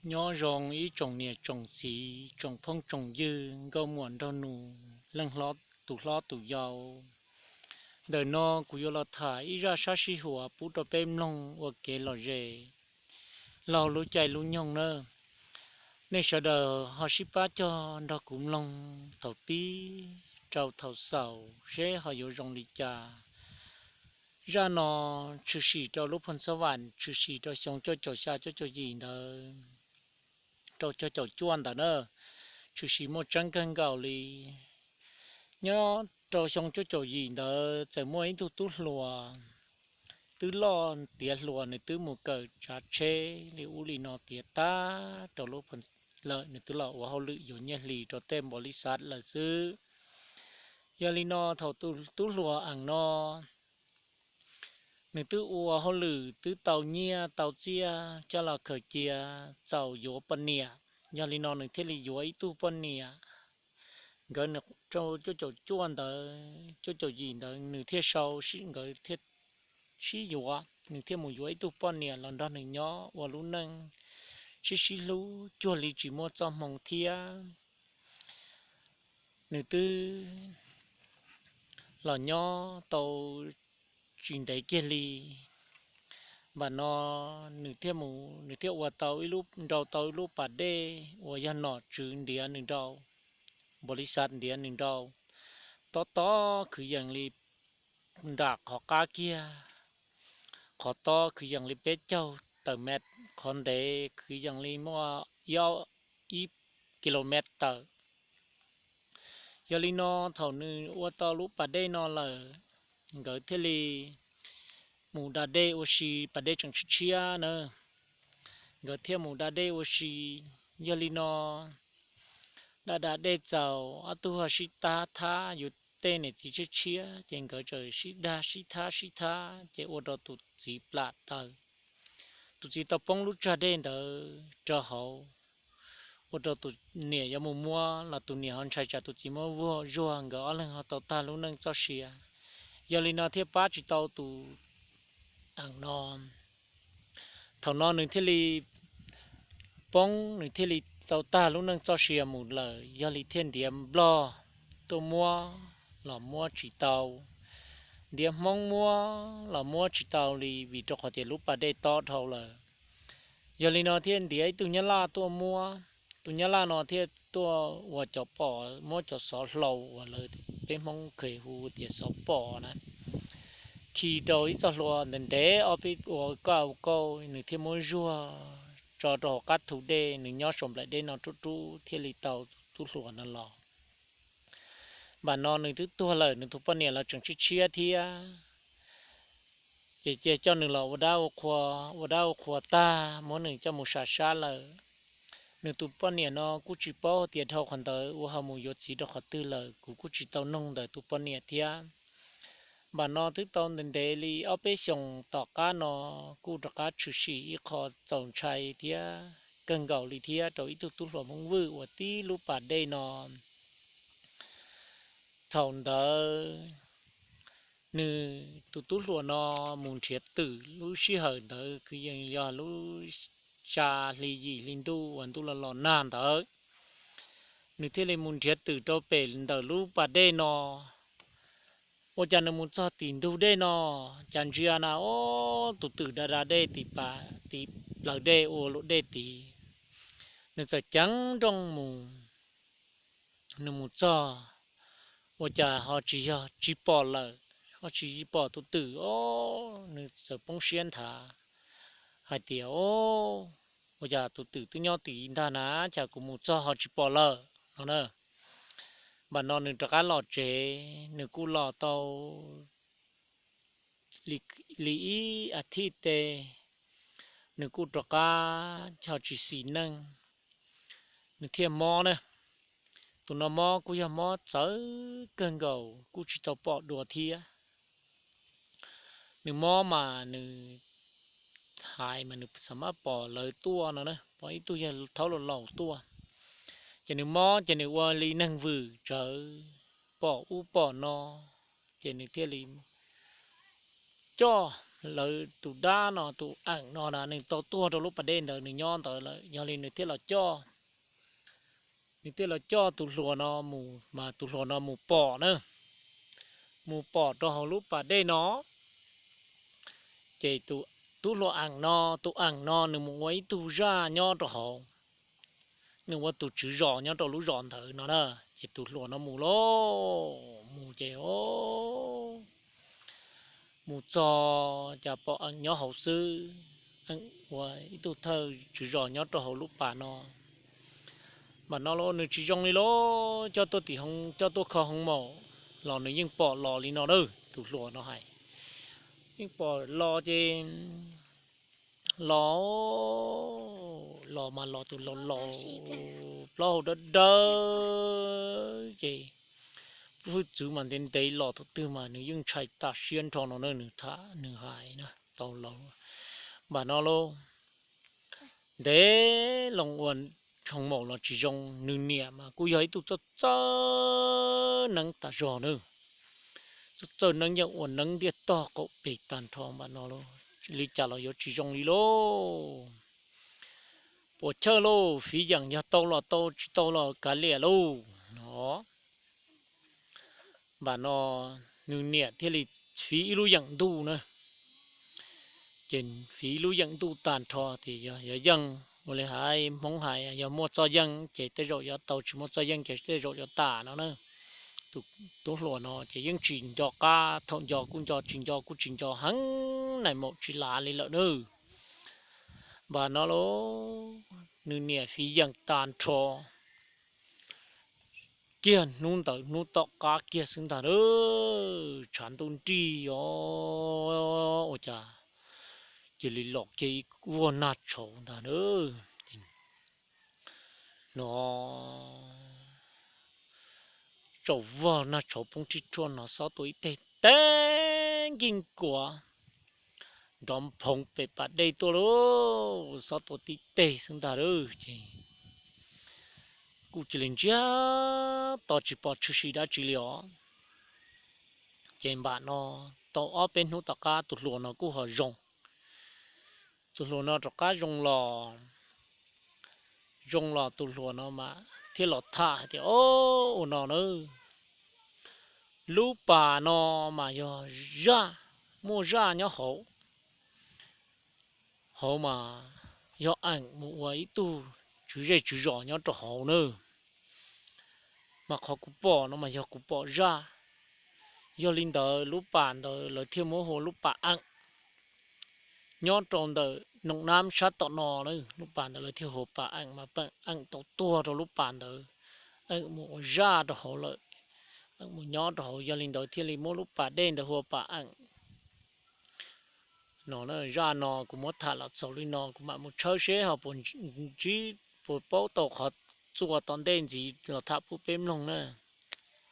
Nyob zoo ib tsoom niam tsoom txiv, tsoom phooj tsoom ywg, nkauj muam nraug nus, leej hlob, tus hlob tus yau. Ntawm no kuv yuav los tham ib zaj sab sib huam pub rau peb mloog ua kev lom zem laug lub caij lub nyoog nawb. Nej sawv daws ho sib pab cog nrog kuv mloog thaum pib rau thaum xaus seb ho yuav zoo li cas. Zaj no tshwm sim rau lub phoo xab vam, tshwm sim rau xyoo cuaj caum xya cuaj caum yim ntawd rau cuaj caum cuaj ntawd na, tshwm sim muaj tseeb kawg nkaus li. Nyob rau xyoo cuaj caum yim ntawd txawm muaj ib tug tub hluas twb loj tiav hluas, nws twb mus kawm tsav tsheb li ub li no tiav tag rau lub phoo lawm, nws twb los ua hauj lwm yuav nyiaj hli rau tej npaum li xav lawm xwb. Yog li no thaum tus tub hluas eem no nws twb ua hauj lwm twb tau nyiaj tau txiaj coj los khaws cia txaus yuav poj niam. Yog li no nws thiaj li yuav ib tug poj niam. Nkawd rau cuaj caum cuaj ntawd cuaj caum yim ntawd nws thiaj sau, nkawd thiaj sib yuav, nws thiaj mus yuav ib tug poj niam los nrog nws nyob ua lub neej sib sib hlub cuag li tsis muaj txoj hmoo thiab. Nws twb los nyob tau tsis ntev kiag li, npam no nws thiaj mus, nws thiaj ua tau ib lub, nrau tau ib lub pas dej uas yog nom tswv ntiav nws nrau, npaum li xav ntiav nws nrau, tob tob kwv yees li nram qhov qab kiag, qhov tob kwv yees li peb caug tawm mev, qhov ntev kwv yees li muaj ib kis lus mev tawm. Yog li no thaum nws ua tau lub pas dej no lawm, nkawd thiaj li mus da dej ua si, pas dej tseem tshiab tshiab na, nkawd thiaj mus da dej ua si. Yog li no da da dej txaus ob tug ho sib tab thab, yus tej niam txiv tshiab tshiab ces nkawd txawm sib dag sib thab sib thab ces ua rau tus txiv plam taw. Tus txiv tau poob lub tsag dej ntawd rau hauv, ua rau tus niam yuav mus muab los tus niam ho ntshai tsam tus txiv muab vuag zuag, nkawd ob leeg ho tau tag lub neej txoj sia. Yog li no thiaj pab tsis tau tus eem no. Thaum no nws thiaj li poob, nws thiaj li tau tag lub neej txoj sia mus lawm, yog li thiaj ntiav nplog tuaj muab los muab tsis tau, ntiav hmoob muab los muab tsis tau li vim rau qhov tias lub pas dej tob dhau lawm. Yog li no thiaj ntiav ib tug nyab laj tuaj muab, tus nyab laj no thiaj tuaj ua cov pom, muab cov xov hlau uas lawv, peb hmoob kheev hu tias xov pom na, khi rau ib txoj hlua ntev ntev ob peb ua kauj ua kauj, nws thiaj muab zuag tso rau hauv qab thu dej, nws nyob saum nplaim dej no rub rub thiaj li tau tub hluas no los. Npam no nws twb tuag lawm, nws tus poj niam los tseem tshiab tshiab thiab, ces cia coj nws los ua dab ua qhua, ua dab ua qhua tag muab nws coj mus sam sab lawm. Nws tus poj niam no kuj tsis paub tias dhau qhov ntawd ua ho mus yuav txiv rau qhov twg lawm, kuv kuj tsis tau noog ntawm tus poj niam thiab. Npam no twb tau ntev ntev li ob peb xyoos tom qab no kuj rov qab tshwm sim ib qho txaus ntshai thiab kawg nkaus li thiab rau ib tug tub hluas Hmoob Vwj uas tib lub pas dej no. Thaum ntawd nws tus tub hluas no mus nrhiav twm, lub sij hawm ntawd kwv yees yog lub xya hli yim hli ntuj uas ntuj los los nag ntawd, nws thiaj li mus nrhiav twm rau pem ntawm lub pas dej no. Ua cas nws mus txog tim ntug dej no, cas ntsia na, o, tus twm da da dej tim pas, tim plawv dej ua luam dej tid. Nws txawm ceev nrooj mus, nws mus txog, ua cas ho tsis yog, tsis pom lawm, ho tsis pom tus twm, o, nws txawm poob siab nthav hais tias, o, ua cas tus twm twb nyob tid ntag na, cas kuv mus txog ho tsis pom lawm no na. Npam no nws rov qab los tsev, nws kuj los tau li ib as thiv teb, nws kuj rov qab ho tsis xis neej, nws thiaj mob na. Tus no mob kuj yog mob txawv kawg nkaus, kuj tsis tau pom dua thiab. Nws mob mas nws hais mas nws xam maj pom lawv tuaj no na, pom ib tug yawg thaub laus laus tuaj. Ces nws mob ces nws ua li neeg vwm tsawv, pom ub pom no, ces nws thiaj li coj lawv tus dab no, tus Eem no na, nws tau tuag rau lub pas dej ntawd, nws nyob ntawd lawm, yog li nws thiaj los coj, nws thiaj los coj tus hluas no mus, mas tus hluas no mus pom na, mus pom rau hauv lub pas dej no, ces tus tub hluas Eem no, tus Eem no nws mus ua ib tug zaj nyob rau hauv, nws ua tus tswv zos nyob rau lub zos ntawd no na. Ces tus hluas no mus lauj, mus ces mus txog cas pom Eem nyob hauv xwb, Eem ua ib tug thawj tswv zos nyob rau hauv lub pas no. Mas no los nws tsis zoo li lauj, coj tuaj tim hoo, coj tuaj kho hoo maum los nws yeej pom los li no na, tus hluas no hais. Yeej pom los ces los, los mas los tus laus laus, plaub hau dawb dawb ces, hwj txwv mas ntev ntev los thaum twg mas nws yeej ntshai tas siab nrho no na, nws tham nws hais na, tau laus. Npam no lauj, ntev loo ua hoo maum los tsis zoo, nws niam mas kuj yog ib tug txawj txawj neeb tas zog na, txawj txawj neeb, yeej ua neeb ntiaj tog qaum pes tag nrho. Npam no li cas los yuav tsis zoo li lauj. Puas chawj lauj, fiv yeem, yog tau los tau, tsis tau los kav liam lauj no. Npam no nws niam thiaj li fiv ib lub yeem ntuj na. Ces fiv ib lub yeem ntuj tag nrho tias yog yeej, ua li hais Hmoob hais yog muaj txoj yeej ces tej zaum yuav tau, tsis muaj txoj yeej ces tej zaum yuav tas no na. Tus tub hluas no ces yeej tsis nco qab, thaum nco kuj nco, tsis nco kuj tsis nco, heev nais maum tsis lav li lawm na. Npam no lauj, nws niam fiv yeem tag nrho kiag hnub ntawd hnub tom qab kiag xwb ntag na, tshav ntuj nrig os, ua cas cia li los kiag ib vog nag tshauv ntag na. No tsaus vog nag tshauv poob rhib rhuaj no, xob tua ib teg teb nkig kuav nrov nphoov pem pas dej tuaj lauj, xob tua tib teg xwb ntag lauj. Ces kuj cia li ntsiag to tsis pom tshwm sim dab tsi li os. Ces npam no tau ob peb hnub tom qab tus hluas no kuj ho zoo. Tus hluas no rov qab zoo los, zoo los tus hluas no mas thiaj los tham hais tias, Au, ua no na, lub pas no mas yog zaj, muaj zaj nyob hauv, hauv mas yog Eem mus ua ib tug tswv zej tswv zos nyob rau hauv na. Mas qhov kuv pom no mas yog kuv pom zaj. Yog li ntawd lub pas ntawd lawv thiaj muab hu ua lub pas Eem. Nyob rau ntawm Noom Nab sab tom no, lub pas ntawd lawv thiaj hu ua pas Eem, mas Eem tau tuag rau lub pas ntawd, Eem mus ua zaj rau hauv lawm, Eem mus nyob rau hauv, yog li ntawd thiaj li muab lub pas dej ntawd hu ua pas Eem. No zaj no kuv muab tham los txaus li no, kuv mam mus tshawb seb ho puas ntsib, puas paub tau qhov txuas tom ntej ntxiv los tham pub peb mloog na.